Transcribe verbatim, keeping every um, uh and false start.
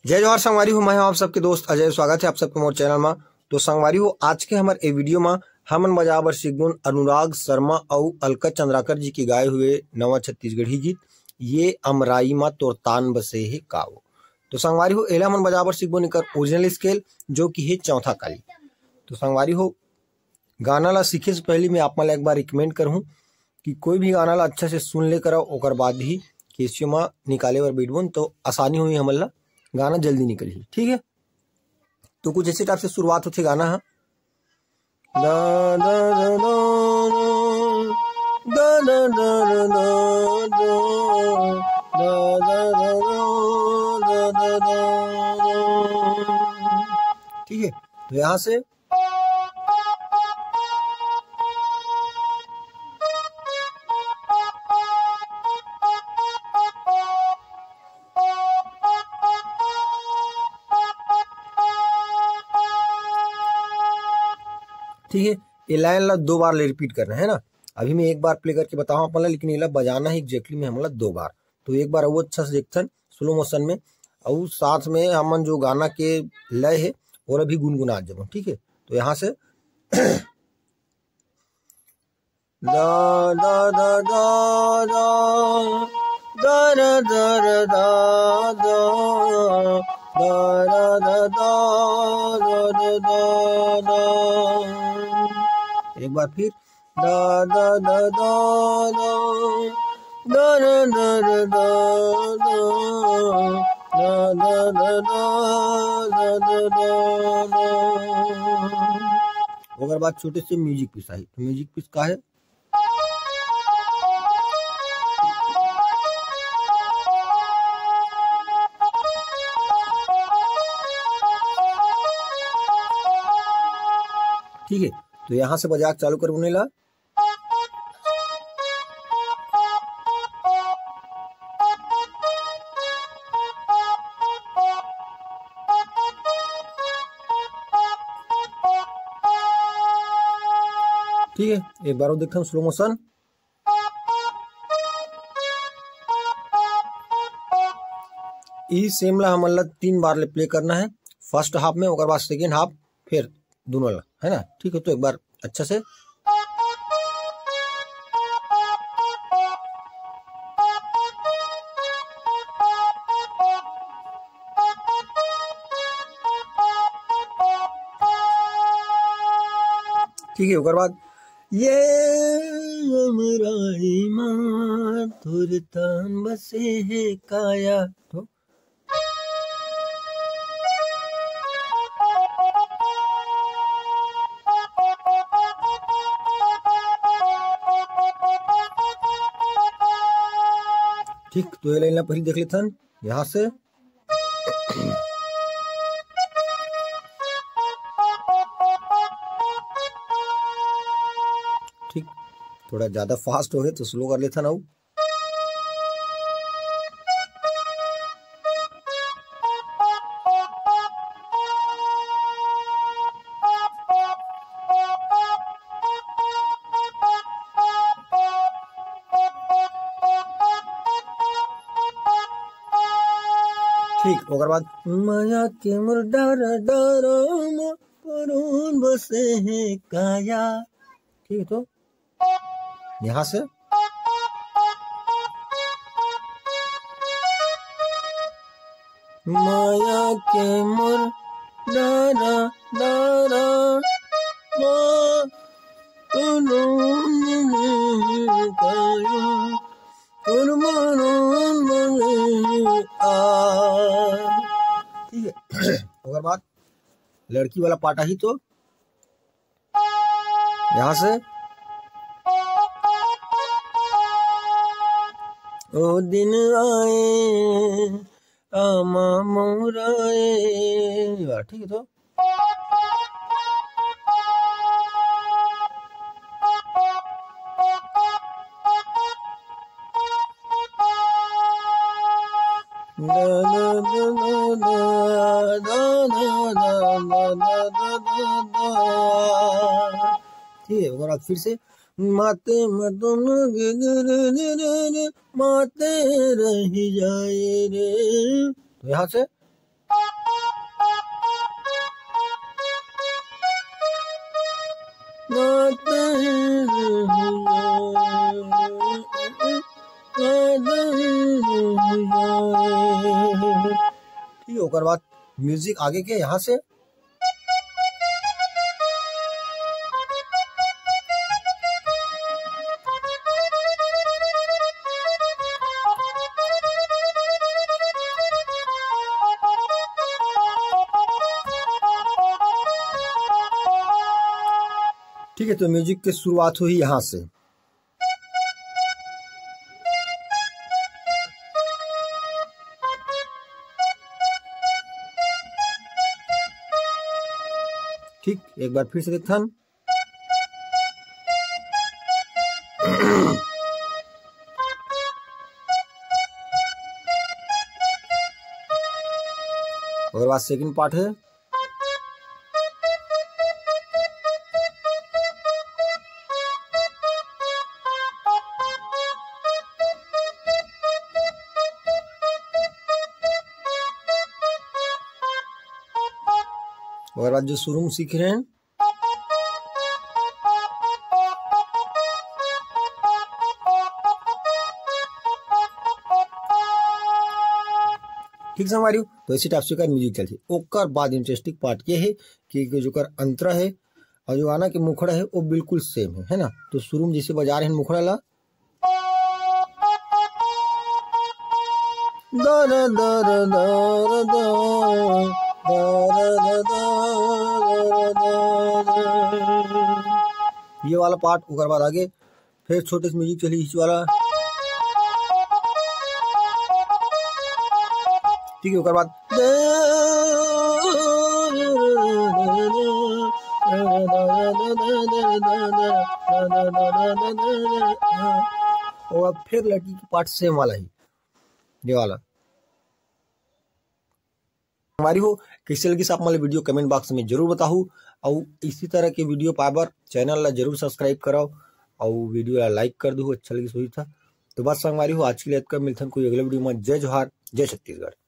जय जोहार संगवारी हो, मैं हूं आप सबके दोस्त अजय। स्वागत है आप सबके मोर चैनल मा। तो संगवारी हो, आज के हमर ए वीडियो मा हमन बजाए बर सीखबोन अनुराग शर्मा अउ अलका चंद्राकर जी के गाए हुए नवा छत्तीसगढ़ी गीत ये अमराई मा तोर तान बसे हे कावो। तो संगवारी हो, एला हमन बजाए बर सीखबोन एकर ओरिजिनल स्केल, जो कि हे चौथा कली। तो संगवारी हो, गाना ला सीखे से पहले मैं आप मन ला एक बार रिकमेंड करहूँ कि कोई भी गाना ला अच्छा से सुन ले करव, ओकर बाद ही केसियो मा निकाले बर बैठबोन तो आसानी होही हमन ला गाना जल्दी निकलही। ठीक है, तो कुछ ऐसे टाइप से शुरुआत होथे गाना हा। दा, दा, दा, दा, दा, दा, दा, दा, दा, दा, दा, दा, दा, दा, दा, दा। ठीक है, तो यहाँ से ठीक है, ये लाइन ला दो बार ले रिपीट करना है ना। अभी मैं एक बार प्ले करके बताऊँ आप मन ला, लेकिन एला बजाना है एग्जैक्टली में हमन ला दो बार। तो एक बार वो अच्छा से देखथन स्लो मोशन में, और साथ में हमन जो गाना के लय है और अभी गुनगुना जब, ठीक है। तो यहाँ से दा, दा, दा, दा, दा, दा, दा, दा, दा, दा, दा, दा, दा, दा, दा, दा, दा, दा। एक बार फिर, दा, दा, दा, दा, दा, दा, दा, दा, दा, दा, दा, दा, दा, दा, दा, दा, दा। ओकर बाद छोटे से म्यूजिक पीस आही। तो म्यूजिक पीस का है? ठीक है, तो यहाँ से बजाए चालू करबो एला। ठीक है, एक बार और देखते हैं स्लो मोशन। ई सेम ला हमन ला तीन बार ले प्ले करना है, फर्स्ट हाफ में, ओकर बाद सेकेंड हाफ, फिर दोनों ला, है ना। ठीक है, तो एक बार अच्छा से। ठीक है, ओकर बाद ये अमराई मा तोर तान बसे हे काया। तो ठीक, तो ये लाइन ला पहले देख लेथन यहाँ से। ठीक, थोड़ा ज्यादा फास्ट हो गए तो स्लो कर लेथन अउ। ठीक, ओकर बाद माया के मोर डर डर मोर परोन बसे हे काया। ठीक है, तो यहाँ से माया के मोर डर डर मा ठीक है, ओकर बाद लड़की वाला पार्ट आही तो यहाँ से ओ दिन आए आमा मोराए, ठीक है, तो ठीक है, ओकर बाद फिर से माते मदन माते रह जाए रे। तो यहाँ से ठीक है, ओकर बाद म्यूजिक आगे के यहाँ से। ठीक है, तो म्यूजिक के शुरुआत हुई यहाँ से। ठीक, एक बार फिर से देखथन। ओकर बाद सेकंड पार्ट है। ओकर बाद जो शुरू में सीख रहे हैं, ठीक संगवारी हो, तो इसी टाइप से एकर म्यूजिक चलथे। ओकर बाद इंटरेस्टिंग पार्ट ये है कि जो ओकर अंतरा है और जो गाना के मुखड़ा है, वो बिल्कुल सेम है, है ना। तो शुरू में जैसे बजा रहे हैं मुखड़ा ला, दर दर दर दर, दर दर दर दर। ये वाला पार्ट, ओकर बाद आगे फिर छोटे से म्यूजिक चली, इस वाला। ठीक है, ओकर बाद और अब फिर लड़की के पार्ट सेम वाला ही, ये वाला। संगवारी हो, कैसे लगिस आप मन ला वीडियो, कमेंट बॉक्स में जरूर बताहू। और इसी तरह के वीडियो पाए बर चैनल ला जरूर सब्सक्राइब कराओ और वीडियो ला लाइक कर दू, अच्छा लगिस होही था। तो बस संगवारी हो, आज के लिए इतना, मिलथन कोई अगले वीडियो में। जय जोहार, जय छत्तीसगढ़।